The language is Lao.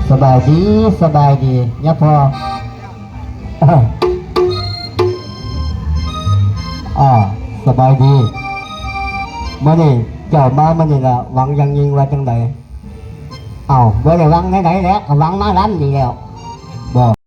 ສະບາຍດີ ສະບາຍດີ ຍາພໍ່. ອາ ສະບາຍດີ. ມື້ນີ້ເຈົ້າມາມື້ນີ້ລະ ຫວັງຢ່າງຍິ່ງວ່າຈັ່ງໃດ? ເອົ້າ ບໍ່ໄດ້ຫວັງແນວໃດແຫຼະ ກໍຫວັງມາລຳນີ້ແຫຼ້ວ. ບໍ່